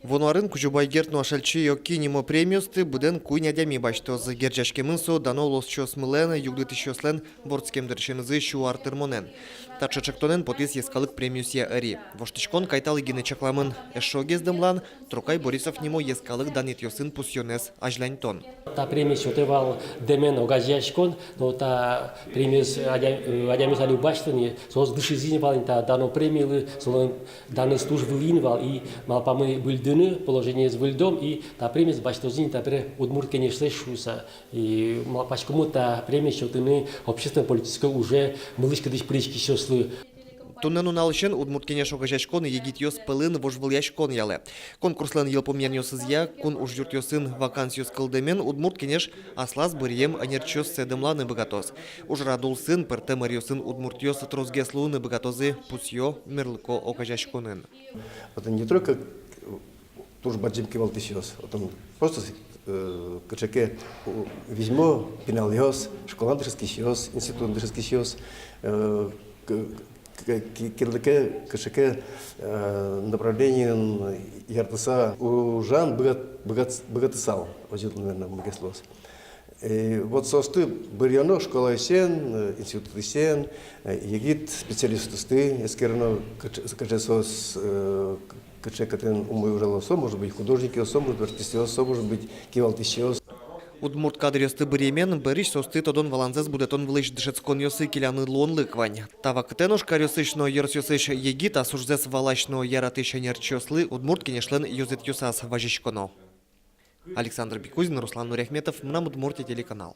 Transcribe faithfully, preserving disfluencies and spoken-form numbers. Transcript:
Вуоно арын Кузебай Герд но Ашальчи Оки нимо премиосты быдэн куинь адями басьтоз. Герӟаськемын со дано улосчиосмылэн, югдытӥсьёслэн вордскем дырысенызы сю ар тырмонэн. Таӵе ӵектонэн потӥз йӧскалык премиосъя ӧри. Воштӥськон кайталы гинэ чакламын. Эшшо гес дэмлан — Трокай Борисов нимо йӧскалык данъетъёсын пусъёнэз азьланьтон. Та премиез сётэ вал дэмен огазеяськон, но та премиез адя-, э, адямиос али уг басьто ни, соос дышизы ни вал ини та дано премилы, солэн данэз туж вылӥ ини вал, и малпамы выльдыны, положениез выльдом, и та премиез басьтозы ини табере Удмурт Кенешлэсь шуыса. И малпаськомы та премиез сётыны общественно-политической уже мылысь-кыдысь пыриськисьёслы. Туннэ нуналысен Удмурт Кенеш огазеяськон егитъёс пӧлын вожвылъяськон ялэ. Конкурслэн йылпумъянъёсызъя, кун ужъюртъёсын вакансиос кылдэмен, Удмурт Кенеш аслаз быръем ӧнерчиоссэ дэмланы быгатоз. Ужрад улсын пӧртэм ӧръёсын удмуртъёс тросгес луыны быгатозы, пусъё мерлыко огазеяськонын. Это не только туж бадӟым кивалтӥсьёс, отын просто, э, кыӵе ке, у, визьмо пиналъёс, школаын дышетскисьёс, институтын дышетскисьёс, э, к-, к-, ки-, кинлы ке кыӵе ке, э, направлениен ярдыса ужан быгат-, быгат-, быгатысал, озьы, наверное, мыгес луоз. И вот соосты быръёно школаысен, э, институтысен, э, егит специалистъёсты эскероно, кыӵе, кыӵе соос, э, кыӵе кытын умой ужало со, может быть, художникъёс со, может быть, артистъёс со, может быть, кивалтӥсьёс. Удмурт кадръёсты быръемен, бӧрысь соосты тодон-валанзэс будэтон вылысь дышетсконъёсы келяны луонлык вань. Та вакытэ нош каръёсысь но ёросъёсысь егит, ас ужзэс валась но яратӥсь ӧнерчиослы Удмурт Кенешлэн ёзэтъёсаз вазиськоно. Александр Бекузин, Руслан Нуриахметов, «Мынам Удмуртие» телеканал.